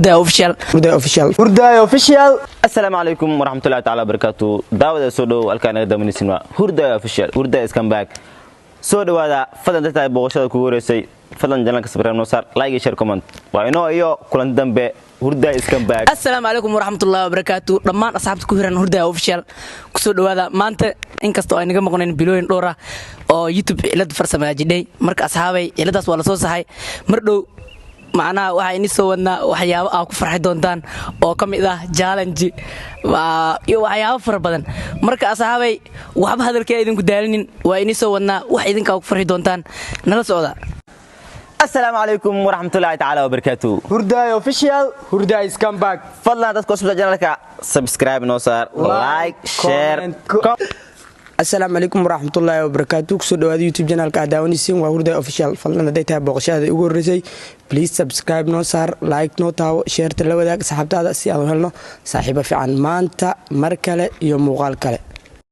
Official. Hurdaay Official. Hurdaay Official. Asalaamu calaykum waraxmatullahi taala wabarakaatu. Daawada soo dhowow, halkaan naga daawanaysin waa Hurdaay Official. Hurdaay is come back. Soo dhawaada. Fadlan dadtahay booqashada kugu horeysay, fadlan channelka subscribe noo saar, like iyo share, comment. Waa inoo iyo kulan dambe. Hurdaay is come back. Assalaamu calaykum waraxmatullahi wabarakaatu dhammaan asxaabta ku xiran Hurdaay Official, kusoo dhawaada. Maanta inkastoo ay naga maqnayn bilooyin dhowr ah oo YouTube cilad farsamaa jidhay, marka asxaabay, ciladaas waa la soo saxay mar dhow. Macnaha waxaa ini soo wadnaa waxyaabo aa ku farxi doontaan oo ka mid ah challenge iyo waxyaabo fara badan. Marka asxaabay, waxba hadalkee idinku daalinin, waa ini soo wadnaa wax idinkaa ku farxi doontaan. Nala socda. Asalaamu calaykum waraxmatullahi tacaala wabarakaatu. Hurdaay Official. Hurdaay is come back. Fadlan dadka cusubta channelka subscribe noo saar, like, share. Asalaamu calaykum waraxmatullaahi wabarakaatu. Kusoo dhawaada YouTube channelka aad daawanaysiin, waa Hurdaay Official. Fadlan hadday tahay booqashadaada ugu horreysay, please subscribe noo saar, like noo taawo, shareta la wadaag asxaabtaada si aan u helno saaxiibo fiican. Maanta mar kale iyo muuqaal kale.